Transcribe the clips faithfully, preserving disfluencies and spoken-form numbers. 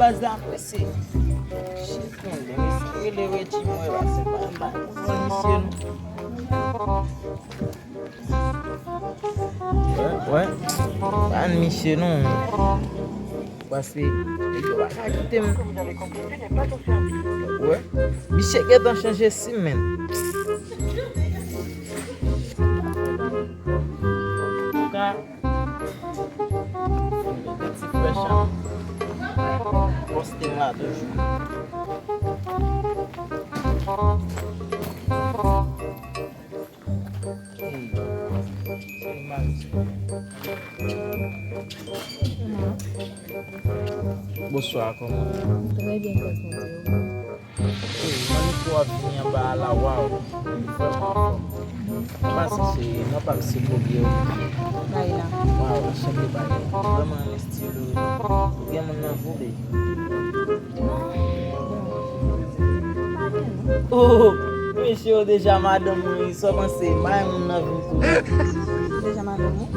Baz la prese. Shit, man, demen sa rele Reggie, mwen, la, se pa mal. Bon, misye, nou. Wè, wè. Pa n misye, non. Paske, nèg yo pa ka kite m. Wè. Misye gentan chanje sim, man. Antouka, ti frè chan. Poste m la toujou. Hey. Se mal, se mal. Bonswa, kòman w ye? Trè byen, kòz mwen te yo. Hey, mwen, pou w ap vini anba a la, waw, li vrèman anfòm. Mwen panse se, mwen pa se pwobye w. Bay la. Waw, anchante bay la. Vrèman, men style ou. Ou gen moun nan vou, baby. Non, bon, pa gen, non. Oh, mesye, ou deja madanm ou, wi, sa w panse? Bay moun nan vin tou. Deja madanm ou?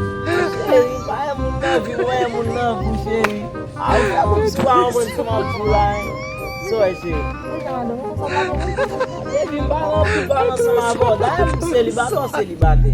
Cheri, bay moun nan vin, wè moun nan vou, cheri. A, ou fè kòmsi w pa konprann sa m ap di w la, hein. Sa w wè, cheri? Deja madanm ou, konsa w pa konprann? Baby, m pa nan pou pale ansanm avè w. Dayè, m selibatè, w selibatè.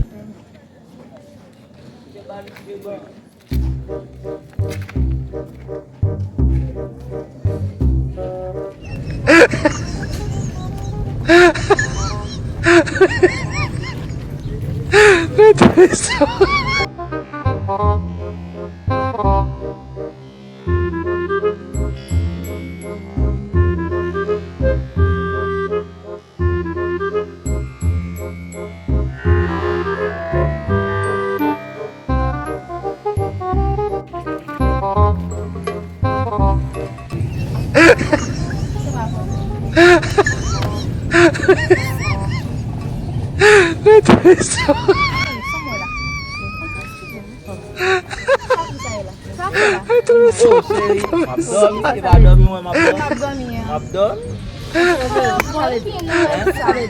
Oh, cheri, m ap dòmi, se pa dòmi, wè, m ap dòmi. M ap dòmi.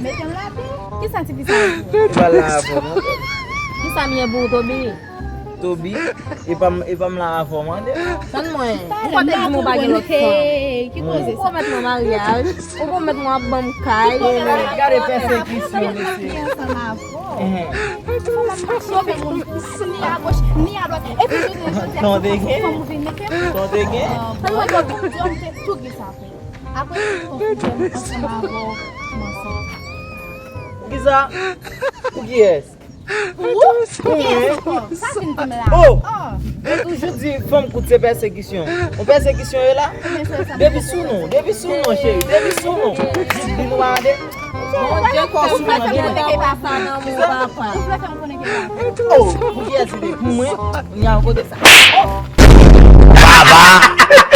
Mete m la, pi. Kisa ti fi sa ye pou ou? Li pa la avè w, non. Kisa m ye pou ou, Toby? Toby, e pa m, e pa m la avè w, mande. Tann mwen. Ou pa te di m ou pa gen lòt fanm. Ki koze sa? Ou pwomèt mwen maryaj, ou pwomèt mwen w ap ban m kay. Gade pèsekisyon, mesye. Ehe. Sove moun, ni agoch, ni adwat. Epi jounen jodi a, se fanm ou vin mete m. Sa w te gen? Tèlman ke Bondye, m te tou gen sa pou ou. Apre, m konfime m ansanm avè w, m ansent. Poukisa? Pou kiyès? Pou ou? Pou kiyès ankò? Sa vin pou m la. Oh! Yo toujou di fanm kout se pèsekisyon. Yon pèsekisyon ye la? Depi sou non, depi sou non, cheri, depi sou non. Di, di nou pa tande. Bondye kò sou mwen, byen. Ou vle fè m konnen ke papa. Oh, pou kiyès li te? Pou mwen? Kounye a, kote sa? Oh! Baba!